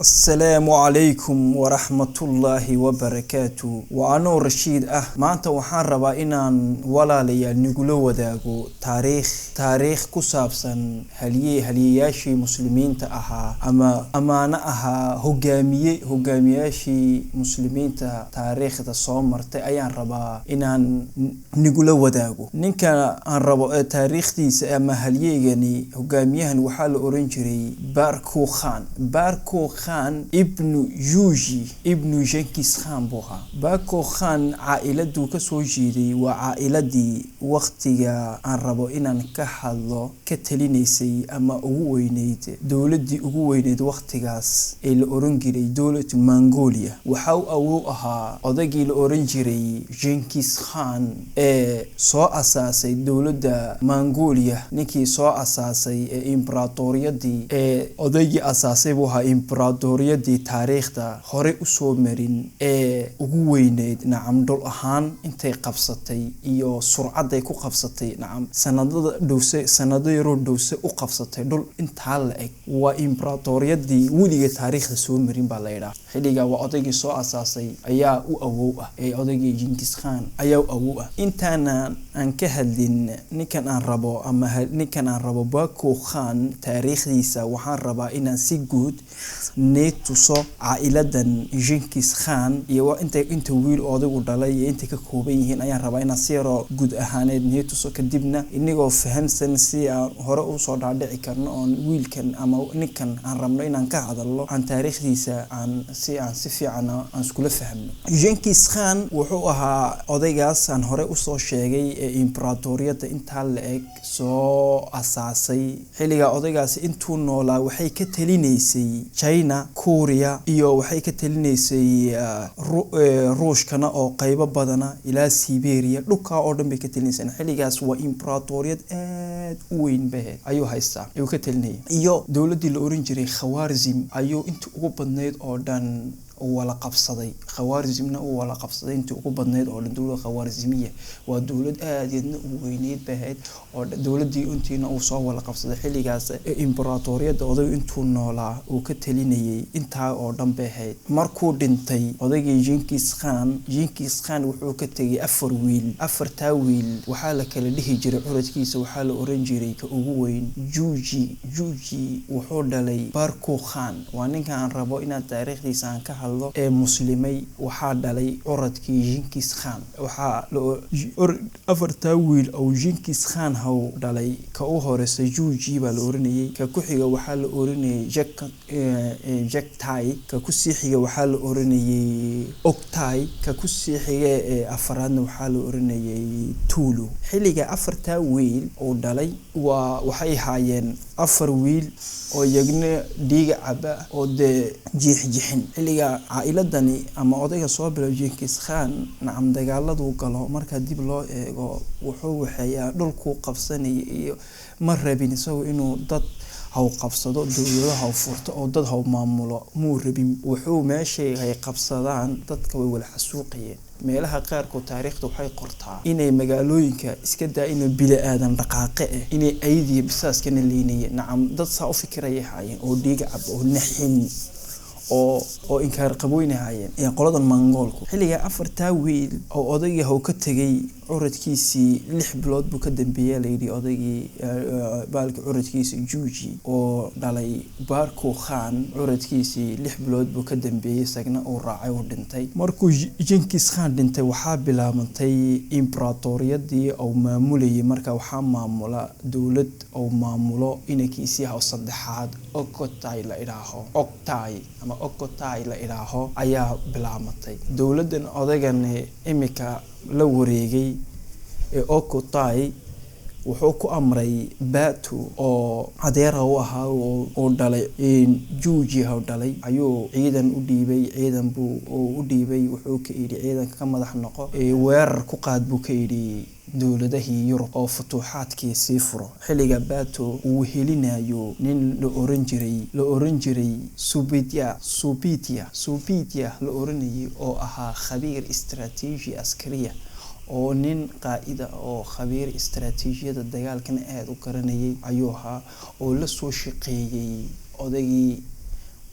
Asalaamu calaykum waraxmatullaahi wabarakaatu. Waa anoo Rashiid ah. Maanta waxaan rabaa inaan walaalayaal nigula wadaago taariikh ku saabsan halyeyaashii muslimiinta ahaa ama amaano ahaa hogaamiyaashii muslimiinta taariikhda soo martay ayaan rabaa inaan nigula wadaago. Ninka aan rabo ee taariikhdiisa ama halyeygani hogaamiyahan waxaa la oran jiray Barku Khan, Barku Khan ibnu Yuji ibnu Jenkis Khan buu ahaa. Barku Khan caa'iladuu kasoo jeeday waa caa'iladii waqtiga aan rabo inaan ka hadlo ka talinaysay ama ugu weyneyd dowladii ugu weyneyd waqtigaas ee la oran jiray dowlad Mongolia. Waxa uu awow ahaa odaygii la oran jiray Jenkis Khan ee soo asaasay dowladda Mongolia. Ninkii soo asaasay ee imbratoriyadii ee odaygii asaasay buu ahaa, imbratoriyadii taariikhda horey usoo marin ee ugu weyneyd, nacam, dhul ahaan intay qabsatay iyo surcadday ku qabsatay, nacam, sanadada dhowse, sanado yaroo dhowse u qabsatay dhul intaa la eg. Waa imbratoriyadii weliga taariikhda soo marin baa la yidhaha. Xilligaa waa odaygii soo asaasay ayaa u awow ah ee odaygii Jenkis Khan ayaa u awow ah. Intaana aan ka hadlin ninkan aan rabo ama ninkan aan rabo Barku Khan taariikhdiisa, waxaan rabaa inaan si guud nee tuso caa'iladan Jenkis Khan iyo inta wiil odaygu dhalay iyo intay ka kooban yihiin ayaan rabaa inaan si yaroo guud ahaaneed nee tuso. Kadibna inagoo fahamsan si aan hore usoo dhaadhici karno oon wiilkan ama ninkan aan rabno inaan ka hadalno aan taariikhdiisa aan si aan si fiican aan iskula fahmno. Jenkis Khan wuxuu ahaa odaygaas aan hore usoo sheegay ee imbratoriyadda intaa la eg soo asaasay. Xilligaa odaygaasi intuu noolaa waxay ka talinaysay China, Korea iyo waxay ka talinaysay Ruushkana oo qaybo badana ilaa Siberia, dhulkaa oo dhan bay ka talinaysay. Xilligaas waa imbratoriyad aad u weyn baheed ayuu haystaa, ayuu ka talinayay, iyo dowladdii la oran jiray Khawaarizm ayuu intii ugu badnayd oo dhan wala qabsaday. Khawaarizmna uu wala qabsaday intii ugu badnayd oo dhan. Dowlad Khawaarizmiya waa dowlad aad iyadna u weyneyd bahayd oo dowladdii intiina uu soo wala qabsaday. Xilligaas imbratoriyadda odaygu intuu noolaa uu ka talinayay intaa oo dhan bay ahayd. Markuu dhintay odaygii Jenkis Khan, Jenkis Khan wuxuu ka tegay 4 wiil. Afartaa wiil waxaa la kala dhihi jiray, curadkiisa waxaa la oran jiray ka ugu weyn Juji. Juji wuxuu dhalay Barku Khan, waa ninka aan rabo inaan taariikhdiisa aan ka hadlo ee muslimay. Waxaa dhalay curadkii Jenkis Khan. Waxaa afartaa wiil ou Jenkis Khan haw dhalay, ka u horeysa Juji baa la oranayay, ka ku xiga waxaa la oranayay Jektai, ka kusii xiga waxaa la oranayay Oktai, ka kusii xiga ee afaraadna waxaa la oranayay Tulu. Xilliga afartaa wiil uu dhalay waa waxay haayeen 4 wiil oo iyagna dhiiga caba oo dee jiixjixin. Xilliga caa'iladani ama odayga soo bilow Jenkis Khan, nacam, dagaaladuu galo marka dib loo eego wuxuu waxeeyaa dhulkuu qabsanaya iyo ma rabin isagu inuu dad haw qabsado, dowlado haw furto oo dad haw maamulo muu rabin. Wuxuu meeshay hay qabsadaan dadka way wala xasuuqayeen. Meelaha qaarkood taariikhda waxay qortaa inay magaalooyinka iska daa inuu bili aadan dhaqaaqe ah inay aydiya bisaaskana leynayeen. Nacam, dad saa u fikirayay haayeen oo dhiiga cab oo naxin oo inkaar qabooyna haayeen ee qoladan Mongoolku. Xilliga afartaa wiil oo odaygii haw ka tegay curadkiisii 6 bilood buu ka dambeeyay layidhi odaygii baalkii curadkiisii Juji oo dhalay Barku Khan, curadkiisii 6 bilood buu ka dambeeyay isagna uu raacay uu dhintay. Markuu Jenkis Khan dhintay waxaa bilaabantay imbratoriyadii uu maamulayay. Marka waxaa maamula dowlad uu maamulo inankiisii haw saddexaad Okotai la idhaaho, Oktai ama Okotai la idhaaho ayaa bilaabmatay dowladdan. Odaygan imika la wareegay ee Okotai wuxuu ku amray Batu oo adeera u ahaa uu dhalay Juji haw dhalay ayuu ciidan u dhiibay. Ciidan buu u dhiibay, wuxuu ka yidhi ciidanka ka madax noqo, weerar ku qaad buu ka yidhi dowladahii Yurub oo futuuxaadkii sii furo. Xilliga Bato uu helinayo nin la oran jiray Subitia, Subitia, Subitia la oranayay oo ahaa khabiir istaraatiiji askariya oo nin qaa'ida oo khabiir istaraatiijiyada dagaalkana aada u garanayay ayuu ahaa oo la soo shaqeeyay odaygii.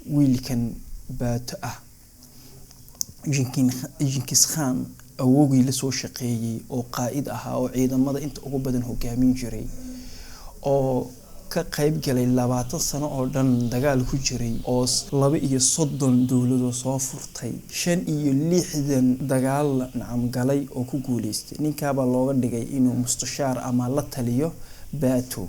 Wiilkan Baato ah Jinkis Khan awowgii lasoo shaqeeyey oo qaa'id ahaa oo ciidamada inta ugu badan hogaamin jiray oo ka qayb galay 20 sano oo dhan dagaal ku jiray oo 32 dowladoo soo furtay, 65 dagaal nacam galay oo ku guuleystay. Ninkaabaa looga dhigay inuu mustashaar ama la taliyo Bato.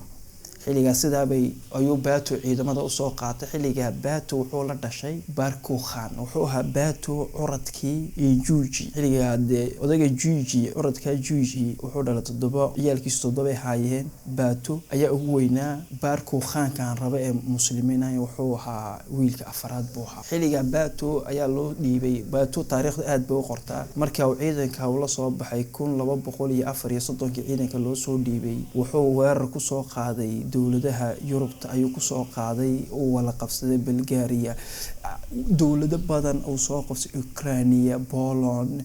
Xilligaas sidaabay ayuu Bato ciidamada usoo qaatay. Xilligaa Bato wuxuu la dhashay Barku Khan, wuxuu ahaa Bato curadkii iyo Juuji. Xilligaa dee odayga Juuji, curadka Juuji, wuxuu dhalay 7, ciyaalkiisu 7 ay ahaayeen. Bato ayaa ugu weynaa. Barku Khankan raba ee muslimiinaya wuxuu ahaa wiilka afaraad buu ahaa. Xilligaa Bato ayaa loo dhiibay. Bato taariikhda aad bay u qortaa. Marka uu ciidanka ula soo baxay 1234-kii ciidanka loo soo dhiibay, wuxuu weerar kusoo qaaday dowladaha Yurubta ayuu kusoo qaaday, uu wala qabsaday Bulgaria, dowlado badan uu soo qabsaday, Ukrania, Poland,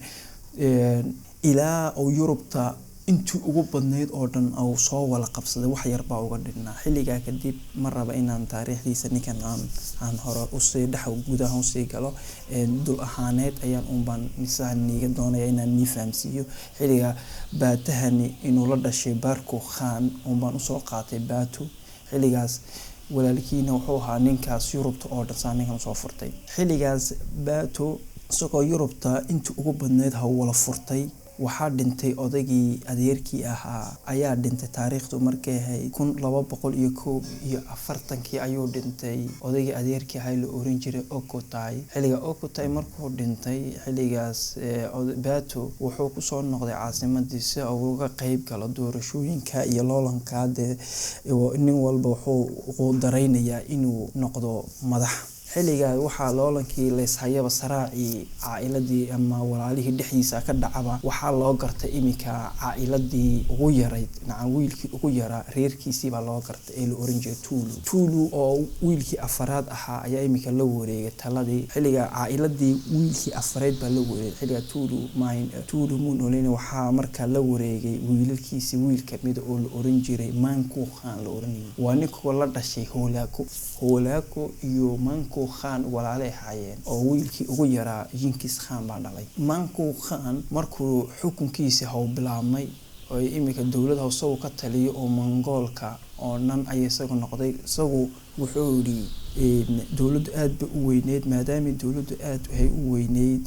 ilaa uu Yurubta intii ugu badnayd oo dhan uu soo wala qabsaday, wax yar baa uga dhinaa. Xilligaa kadib ma raba inaan taariikhdiisa ninkan aan hore usii dhex gudaha usii galo. Dul ahaaneed ayaan unbaan misaan niiga doonaya inaan nii fahamsiiyo. Xilligaa Baatahani inuu la dhashay Barku Khan unbaan usoo qaatay Bato. Xilligaas walaalkiina wuxuu ahaa ninkaas Yurubta oo dhan saa ninkan usoo furtay. Xilligaas Bato isagoo Yurubta intii ugu badnayd ha wala furtay, waxaa dhintay odaygii adeerkii ahaa ayaa dhintay. Taariikhdu markay ahayd 1241-kii ayuu dhintay odaygii adeerkii ahaa la oran jiray Okotai. Xilliga Okotai markuu dhintay, xilligaas Bato wuxuu kusoo noqday caasimadii si uu uga qeyb galo doorashooyinka iyo loolanka. Dee nin walba wuxuu daraynayaa inuu noqdo madax. Xilligaa waxaa loolankii layshayaba saraacii caa'iladii ama walaalihii dhexdiisa ka dhacaba, waxaa loo gartay iminka caa'iladii ugu yarayd, nacam wiilkii ugu yaraa reerkiisii baa loo gartay ee la oran jiray Tulu. Tulu oo wiilkii afaraad ahaa ayaa iminka la wareegay taladii. Xilligaa caa'iladii wiilkii afarayd baa la wareegay. Xilligaa Tulu mahin, Tulu muu nooleyn. Waxaa markaa la wareegay wiilalkiisii wiil kamida oo la oran jiray Manku Khan la oranayay. Waa ninkoo la dhashay Hoolaako. Hoolaako iyo Manku Khan walaalay ahaayeen oo wiilkii ugu yaraa Jinkis Khan baa dhalay. Manku Khan markuu xukunkiisi haw bilaabmay oo iminka dowlad isagu ka taliyo oo Mongoolka oo dhan ayay isagu noqday. Isagu wuxuu yidhi dowladdu aad bay u weyneyd. Maadaama dowladdu aad ay u weyneyd,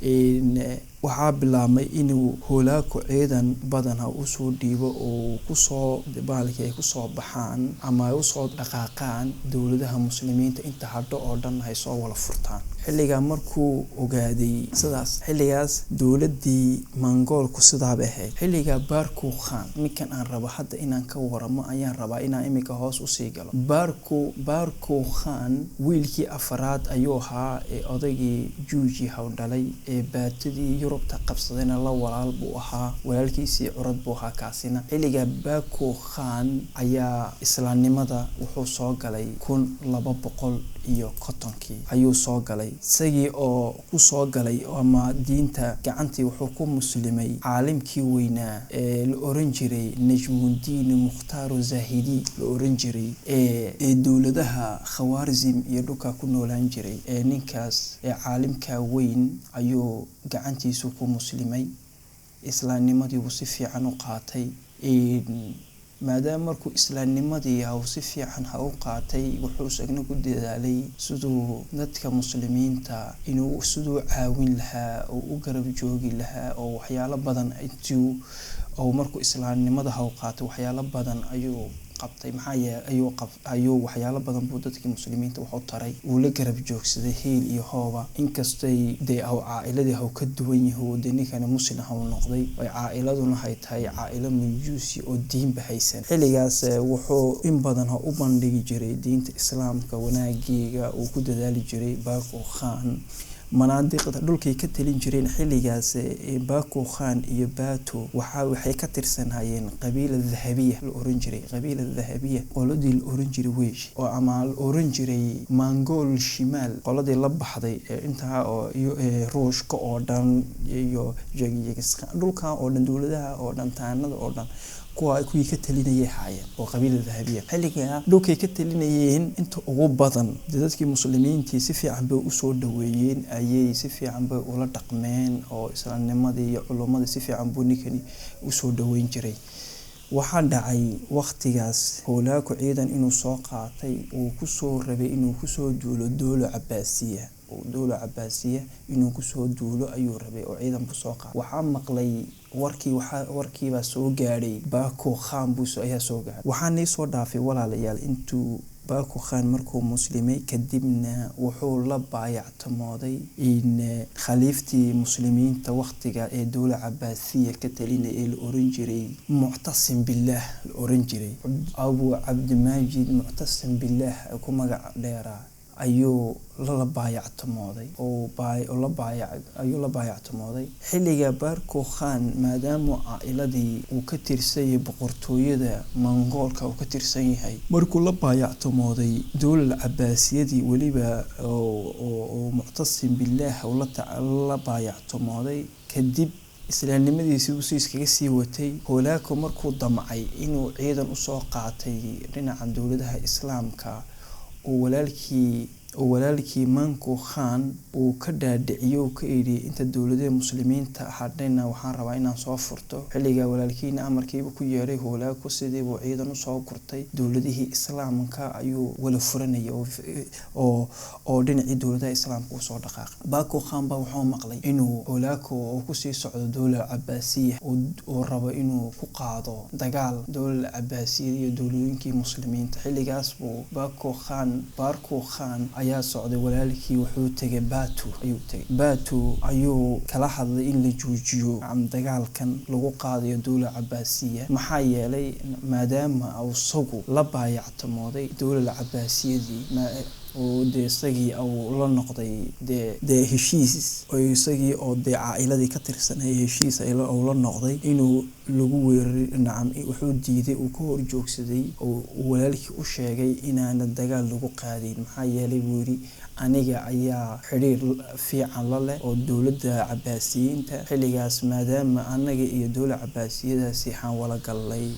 waxaa bilaabmay inuu Hoolaako ciidan badan ha usoo dhiibo oo kusoo baalkii ay kusoo baxaan ama ay usoo dhaqaaqaan dowladaha muslimiinta inta hadho oo dhan ay soo wala furtaan. Xilligaa markuu ogaaday sidaas, xilligaas dowladii Mongoolku sidaabay ahayd. Xilligaa Barku Khan, ninkan aan rabo hadda inaan ka waramo, ayaan rabaa inaan iminka hoos usii galo. Barku Khan wiilkii afaraad ayuu ahaa ee odaygii Juuji haw dhalay ee Baatadii Yurubta qabsadayna la walaal buu ahaa, walaalkiisii curad buu ahaa kaasina. Xilligaa Baku Khan ayaa islaamnimada wuxuu soo galay 1250-kii ayuu soo galay, isagii oo kusoo galay ama diinta gacantii wuxuu ku muslimay caalimkii weynaa ee la oran jiray Najmudiin Mukhtaaru Zahidi la oran jiray ee dowladaha Khawaarizm iyo dhulka ku noolaan jiray. Ee ninkaas ee caalimka weyn ayuu gacantiisu ku muslimay. Islaamnimadii buu si fiican u qaatay. Maadaama markuu islaamnimadii haw si fiican ha u qaatay, wuxuu isagna ku dadaalay siduu dadka muslimiinta inuu siduu caawin lahaa oo u garab joogi lahaa oo waxyaalo badan intuu oo markuu islaamnimada haw qaatay waxyaalo badan ayuu qabtay. Maxaa yeelay ayuu qab ayuu waxyaalo badan buu dadkii muslimiinta wax u taray, uu la garab joogsaday heel iyo hooba, inkastay dee haw caa'iladii haw ka duwan yahay. Dee ninkani muslim haw noqday ay caa'iladuna hay tahay caa'ilo majuusi oo diinba haysan. Xilligaas wuxuu in badan ha u bandhigi jiray diinta islaamka wanaageega uu ku dadaali jiray Baku Khan. Manaadiqda dhulkay ka talin jireen xilligaas Baku Khan iyo Bato waxay ka tirsanayeen qabiila Dahabiya la oran jiray. Qabiila Dahabiya qoladii la oran jiray weesh oo ama la oran jiray Mongol Shimaal, qoladii la baxday intaa oo Ruushka oo dhan iyo dhulka oo dhan, dowladaha oo dhan, taanada oo dhan. Kuwa kuwii ka talinayay haayeen oo qabiila Dahabiya. Xilligaa dhulkay ka talinayeen inta ugu badan dee dadkii Muslimiintii si fiican bay usoo dhaweeyeen, ayay si fiican bay ula dhaqmeen, oo islaamnimadii iyo culummadii si fiican buu ninkani usoo dhaweyn jiray. Waxaa dhacay waqtigaas Hoolaako ciidan inuu soo qaatay, uu kusoo rabay inuu kusoo duulo Dowlo Cabaasiya. Dowlo Cabaasiya inuu kusoo duulo ayuu rabay, oo ciidan buu soo qaatay. Waxaa maqlay warkii, waxaa warkiibaa soo gaadhay Baako Khan buu ayaa soo gaadhay. Waxaa nii soo dhaafay, walaalayaal, intuu Baako Khan markuu muslimay kadibna wuxuu la baayactamooday in khaliiftii Muslimiinta waqtiga ee Dowla Cabaasiya ka talinaya ee la oran jiray Muctasim Billaah, la oran jiray Abu Cabdimaajid Muctasim Billaah ku magac dheeraa, ayuu la baayactamooday oo ayuu la baayactamooday xilliga Barko Khan. Maadaama caa'iladii uu ka tirsanyay boqortooyada Mongoolka uu ka tirsan yahay, markuu la baayactamooday Dowlal Cabaasiyadii, weliba oo Muctasim Billaah uu la baayactamooday kadib, islaamnimadiisii uu si iskaga sii watay. Hoolaako markuu damcay inuu ciidan usoo qaatay dhinaca dowladaha Islaamka, uu walaalkii Manku Khan uu ka dhaadhiciyo, ka idhi inta dowladaha Muslimiinta hadhayna waxaan rabaa inaan soo furto. Xilligaa walaalkiina amarkiiba ku yeedhay Hoolaako, sidiibuu ciidan usoo gurtay, dowladihii Islaamka ayuu wala furanayay oo dhinacii dowladaha Islaamka usoo dhaqaaqay. Bako Khan baa wuxuu maqlay inuu Hoolaako oo kusii socdo Dowlad Cabaasiya, uu rabo inuu ku qaado dagaal Dowlad Cabaasiya iyo dowladooyinkii Muslimiinta. Xilligaas buu Bako Khan, Barko Khan ayaa socday. Walaalkii wuxuu tegay Batu ayuu tegay, Batu ayuu kala hadlay in la joojiyo dagaalkan lagu qaadayo Dowlad Cabaasiya, maxaa yeelay maadaama isagu la baayactamooday Dowlad Cabaasiyadii oo dee isagii uu la noqday dee heshiis, oo isagii oo dee caa'iladii ka tirsanay heshiis uu la noqday inuu lagu weeraray. Nacam, wuxuu diiday, uu ka horjoogsaday oo walaalkii u sheegay inaana dagaal lagu qaadayn, maxaa yeelay buu yidhi aniga ayaa xidhiir fiican la leh oo dowladda Cabaasiyiinta. Xilligaas maadaama anaga iyo dowlad Cabaasiyadaasi waxaan wala galnay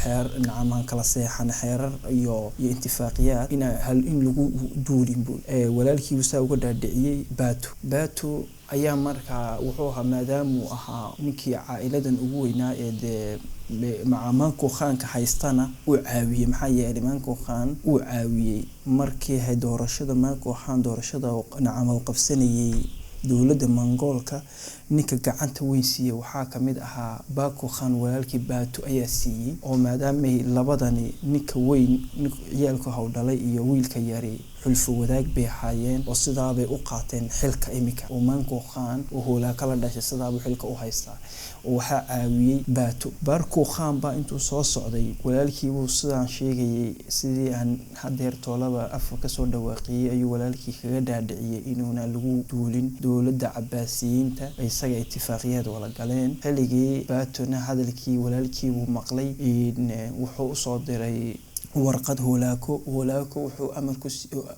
xeer, nacam, aan kala seexan xeerar iyo intifaaqiyaad in lagu duulin buu walaalkii saa uga dhaadhiciyey. Batu ayaa markaa wuxuu ahaa, maadaamuu ahaa ninkii caa'iladan ugu weynaa ee dee maca Manku Khaanka haystana uu caawiyey, maxaa yeelay Manku Khan uu caawiyey markii hay doorashada Manku Khan doorashada, nacam, uu qabsanayay dowladda Mongoolka. Ninka gacanta weyn siiyey waxaa kamid ahaa Bako Khan walaalkii Batu ayaa siiyey, oo maadaamay labadani ninka weyn ciyaalku hawdhalay iyo wiilka yari xulfo wadaag bay ahaayeen, oo sidaabay u qaateen xilka imika oo Manku Khan oo Hoolaaka la dhashay sidaabuu xilka u haystaa, oo waxaa caawiyey Batu. Barko Khan baa intuu soo socday walaalkiibuu sidaan sheegayay, sidii aan hadeer toolaba afka kasoo dhawaaqiyey, ayuu walaalkii kaga dhaadhiciyey inuuna lagu duulin dowladda Cabaasiyiinta, isaga itifaaqiyaad wala galeen. Xilligii Batona hadalkii walaalkiibuu maqlay, wuxuu usoo diray warqad Hoolaako. Hoolaako wuxuu amarku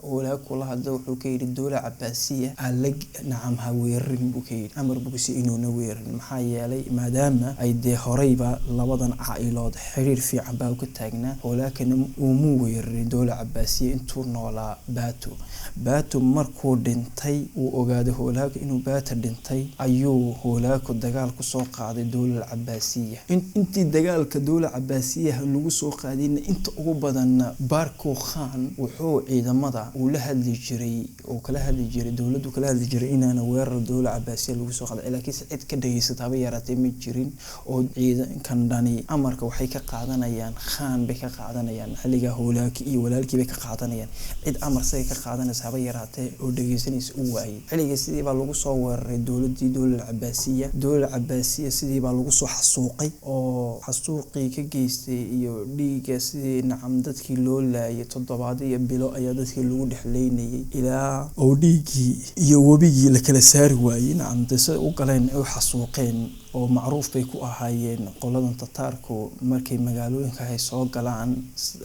Hoolaako la hadlay, wuxuu ka yidhi Dowla Cabaasiya alla, nacam, ha weerarin buu ka yidhi. Amar buu kusiiyey inuuna weerarin, maxaa yeelay maadaama ay dee horeyba labadan caa'ilood xiriir fiican baa ka taagnaa. Hoolaakana uumuu weerarin Dowla Cabaasiya intuu noolaa Bato. Bato markuu dhintay, uu ogaaday Hoolaako inuu Bato dhintay, ayuu Hoolaako dagaal kusoo qaaday Dowla Cabaasiya. Intii dagaalka Dowla Cabaasiyaha lagu soo qaadayna inta ugu badanna Barko Khan wuxuu ciidamada uu la hadli jiray oo kala hadli jiray dowladdu kala hadli jiray inaana weerar Dowla Cabaasiya lagu soo qaaday, laakiinse cid ka dhageysata haba yaraatee ma jirin, oo ciidankan dhani amarka waxay ka qaadanayaan Khan bay ka qaadanayaan. Xilligaa Hoolaaki iyo walaalkii bay ka qaadanayaan, cid amar say ka qaadanaysa haba yaraatee oo dhageysanaysa u waayey. Xilligii sidii baa lagu soo weeraray dowladdii Dowlal Cabaasiya. Dowlal Cabaasiya sidii baa lagu soo xasuuqay, oo xasuuqii ka geystay iyo dhiigga sidii, nacam, dadkii loo laayay toddobaad iyo bilo ayaa dadkii lagu dhexleynayay ilaa oo dhiiggii iyo webigii la kala saari waayey. Nacam, de sida u galeen u xasuuqeen. Oo macruuf bay ku ahaayeen qoladan Tataarku. Markay magaalooyinka ay soo galaan,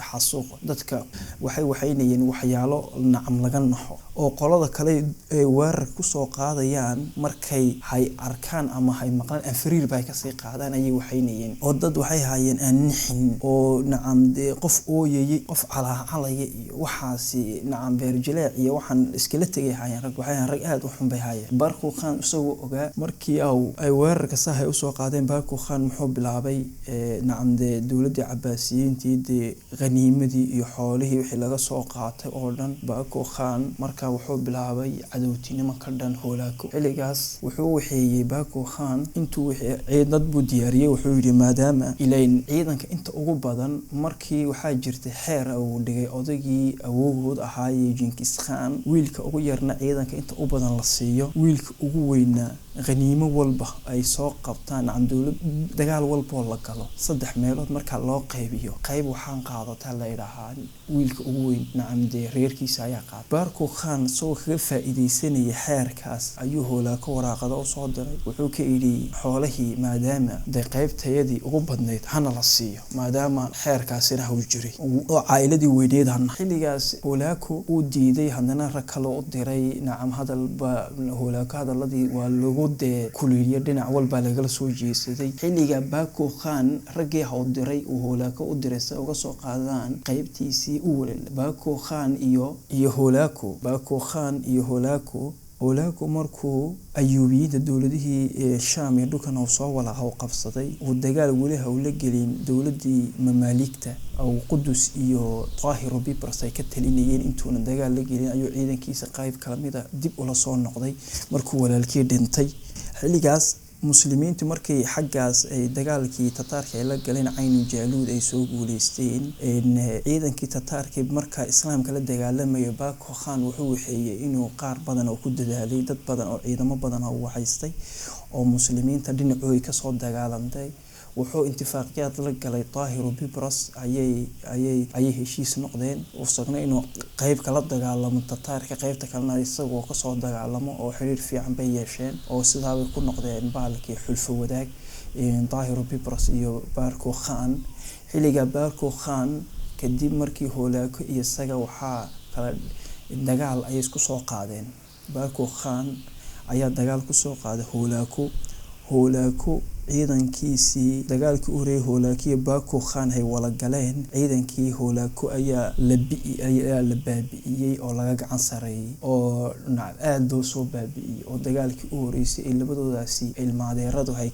xasuuq dadka waxay waxaynayeen waxyaalo nacam laga naxo, oo qolada kale ay weerar kusoo qaadayaan markay hay arkaan ama hay maqlaan, anfariir ba ay kasii qaadaan ayay waxaynayeen. Oo dad waxay haayeen aan nixin, oo nacam dee qof ooyayay, qof calaacalaya iyo waxaasi, nacam beerjileec iyo waxaan iskala tegay haayeen. Rag waxay rag aada u xun bay haayeen. Barku Khan isagoo ogaa markii ay weerarka sahay usoo qaadeen, Barku Khan muxuu bilaabay? Nacam dee dowladdii Cabaasiyiintii dee khaniimadii iyo xoolihii wixii laga soo qaatay oo dhan, Barku Khan markaa wuxuu bilaabay cadowtinimo ka dhan Hoolaako. Xilligaas wuxuu waxeeyey Barku Khan intuu ciidad buu diyaariyey. Wuxuu yidhi, maadaama ilayn ciidanka inta ugu badan markii waxaa jirtay xeer uu dhigay odaygii awowgood ahaayee Jinkis Khan, wiilka ugu yarna ciidanka inta u badan la siiyo, wiilka ugu weyna khaniimo walba ay soo qabtaan, nacam dowlad dagaal walboo la galo, saddex meelood markaa loo qaybiyo, qayb waxaan qaadataa la idhaahaa wiilka ugu weyn, nacam dee reerkiisa ayaa qaata. Barku Khan isagoo kaga faa'iidaysanayay xeerkaas ayuu Hoolaako waraaqada usoo diray. Wuxuu ka idhi, xoolihii maadaama dee qaybtayadii ugu badnayd hana la siiyo, maadaama xeerkaasina haw jiray oo caa'iladii weyneed hana. Xilligaas Hoolaako uu diiday. Haddana rag kale u diray. Nacam hadalba Hoolaako hadaladii waa lagu dee kuliiliyo, dhinac walbaa lagala soo jeesaday. Xilliga Bako Khan raggii haw diray uu Hoolaako u diray si uga soo qaadaan qaybtiisii u walal Bako Khan iyo Hoolaako, Bako Khan iyo Hoolaako. Hoolaako markuu Ayuubiyiinta dowladihii Shaam iyo dhulkan uu soo wala haw qabsaday, uu dagaal weli hawla gelin dowladii Mamaaligta oo Qudus iyo Taahiru Bibras ay ka talinayeen, intuuna dagaal la gelin ayuu ciidankiisa qayb kala mid a dib ula soo noqday markuu walaalkii dhintay. Xilligaas muslimiintu markay xaggaas ay dagaalkii Tataarka ay la galeen Caynu Jaaluud ay soo guuleysteen, ciidankii Tataarka markaa islaamka la dagaalamayo, Bako Khan wuxuu waxeeyey inuu qaar badan oo ku dadaalay, dad badan oo ciidamo badan oo wahaystay oo muslimiinta dhinacooda kasoo dagaalantay. Wuxuu intifaaqiyaad la galay Taahiru Bibras, ayay heshiis noqdeen, isagna inuu qayb kala dagaalamo Tataarka, qaybta kalena isagoo kasoo dagaalamo, oo xiriir fiican bay yeesheen, oo sidaabay ku noqdeen baalkii xulfo wadaag Taahiru Bibras iyo Barko Khan. Xilliga Barko Khan kadib markii Hoolaako iyo isaga waxaa kala dagaal ayay isku soo qaadeen. Barko Khan ayaa dagaal kusoo qaaday Hoolaako. Hoolaako ciidankiisii dagaalkii u horeeyay Hoolaakiyo Bako Khan hay wala galeen, ciidankii Hoolaako ayaa la ayaa la baabi'iyey oo laga gacan sareeyay, oo aada loo soo baabi'iyey, oo dagaalkii u horeysay ee labadoodaasi ilmaadeeradu hay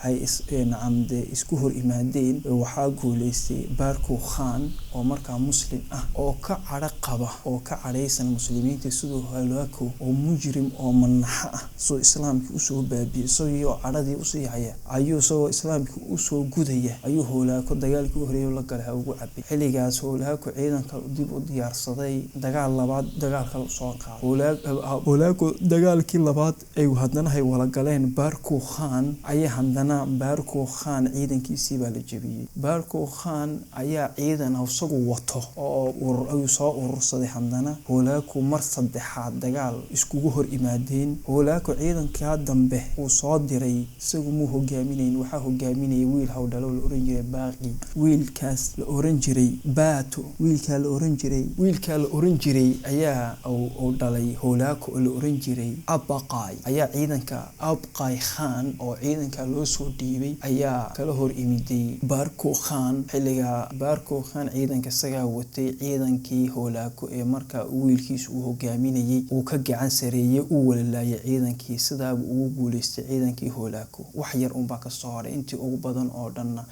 nacam dee isku hor imaadeen waxaa guuleystay Barko Khan, oo markaa muslim ah oo ka cadho qaba oo ka cadhaysan muslimiinta siduu Hoolaako oo mujrim oo manaxo ah soo islaamkii usoo baabi'iyey. Isagii oo cadhadii usii haya ayuu isagoo islaamkii usoo gudaya ayuu Hoolaako dagaalkii u horeeyay la galay ha ugu cabay. Xilligaas Hoolaako ciidanka dib u diyaarsaday, dagaal labaad, dagaal kale usoo qaaday Hoolaako. Dagaalkii labaad ay haddana hay wala galeen Barko Khan ayay haddana Barko Khan ciidankiisii baa la jebiyey. Barko Khan ayaa ciidan isagu wato oo ayuu soo urursaday. Haddana Hoolaako mar saddexaad dagaal iskugu hor imaadeen. Hoolaako ciidankaa dambe uu soo diray isagu muu hogaaminayn, waxaa hogaaminayay wiil hawdhalo la oran jiray Baaqi, wiilkaas la oran jiray Baato, wiilkaa la oran jiray ayaa uu dhalay Hoolaako oo la oran jiray Abaqaay ayaa ciidanka Abqaay Khan oo ciidanka loo soo dhiibay ayaa kala hor imiday Barko Khan. Xilliga Barko Khan ciidanka isagaa watay, ciidankii Hoolaako ee markaa wiilkiisa uu hogaaminayay uu ka gacan sareeyey, uu walalaayay ciidankii, sidaabuu ugu guuleystay ciidankii Hoolaako. Wax yar unbaa kasoo haray, intii ugu badan oo dhanna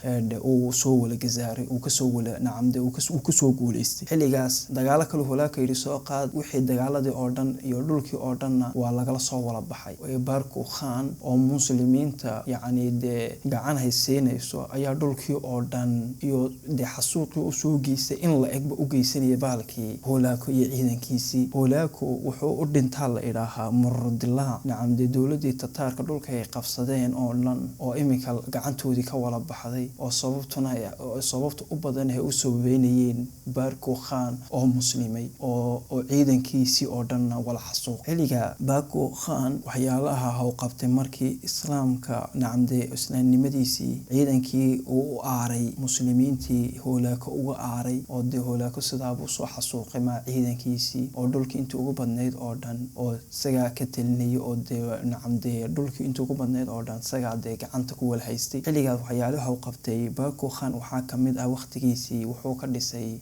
uu soo wala gazaaray, uu kasoo wala nacamde uu kasoo guuleystay. Xilligaas dagaalo kale Hoolaako yidhi soo qaad, wixii dagaaladii oo dhan iyo dhulkii oo dhanna waa lagala soo wala baxay. Barko Khan oo muslimiinta yacni dee gacan haysiinayso ayaa dhulkii oo dhan iyo dee xasuuqii usoo geystay in la egba u geysanaya bahalkii Hoolaako iyo ciidankiisii. Hoolaako wuxuu u dhintaa la idhaahaa mururdilaac. Nacam, dee dowladii Tataarka dhulka ay qabsadeen oo dhan oo iminka gacantoodii ka wala baxday, oo sababtuna sababta u badan ay u sababeynayeen Barko Khan oo muslimay oo ciidankiisii oo dhanna wala xasuuq. Xilliga Barko Khan waxyaalaha haw qabtay markii islaamka, nacam, dee islaamnimadiisii ciidankii uu u aaray, muslimiintii Hoolaako uga aaray, oo dee Hoolaako sidaabuu soo xasuuqay maa ciidankiisii oo dhulkii intii ugu badnayd oo dhan oo isagaa ka talinayay, oo dee, nacam, dee dhulkii intii ugu badnayd oo dhan isagaa dee gacanta ku wala haystay. Xilligaas waxyaalaha u qabtay Barko Khan waxaa kamid ah waqtigiisii wuxuu ka dhisay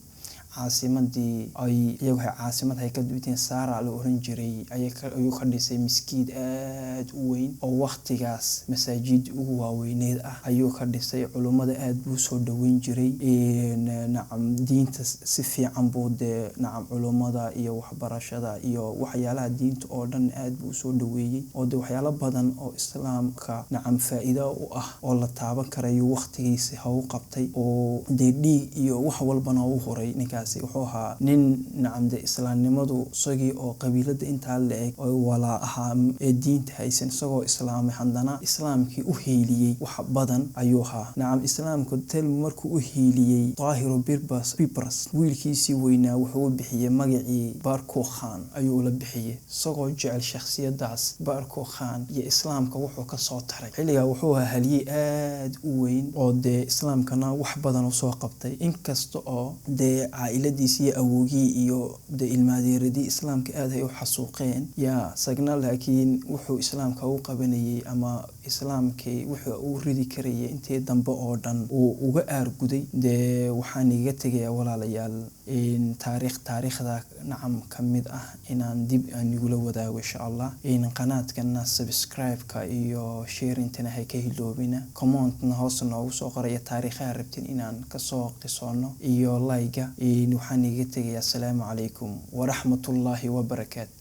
caasimadii ay iyagu caasimad ay ka duwiteen, Sara la oran jiray, ayuu ka dhisay miskiid aad u weyn oo waqtigaas masaajid ugu waaweyneed ah ayuu ka dhisay. Culummada aad buu soo dhaweyn jiray. Nacam, diinta si fiican buu dee, nacam, culummada iyo waxbarashada iyo waxyaalaha diinta oo dhan aad buu usoo dhaweeyey, oo dee waxyaalo badan oo islaamka, nacam, faa'iido u ah oo la taaban karayo waqtigiisi ha u qabtay, oo dee dhiig iyo wax walbana u huray. Ninkaasi wuxuu ahaa nin, nacam, dee islaamnimadu isagii oo qabiilada intaa la-eg oo walaa ahaa ee diinta haysan, isagoo islaamay haddana islaamkii u hiiliyey wax badan ayuu ahaa. Nacam, islaamku tel markuu u hiiliyey Daahiru Bibras wiilkiisii weynaa wuxuu u bixiyey magacii Barko Khan ayuu ula bixiyey, isagoo jecel shakhsiyadaas Barko Khan iyo islaamka wuxuu kasoo taray. Xilligaa wuxuu ahaa haliyey aad u weyn oo dee islaamkana wax badan usoo qabtay, inkasta oo dee caailadiisi iyo awogii iyo dee ilmaadeeradii islaamka aad ay u xasuuqeen yaa sagna, laakiin wuxuu islaamka u qabanayay ama islaamkii wuxuu u ridi karayay intii dambe oo dhan uu uga aarguday. Dee waxaan igaga tegayaa, walaalayaal, taariikh taariikhda, nacam, ka mid ah inaan dib aan igula wadaago insha Allah. Qanaadkana subscribe-ka iyo sharingtana hay ka hiloobina, commentna hoos noogu soo qoraya taariikhaha rabtin inaan kasoo qisoono iyo like-ga. Waxaan igaga tegayaa asalaamu calaykum waraxmatullaahi wabarakaatu.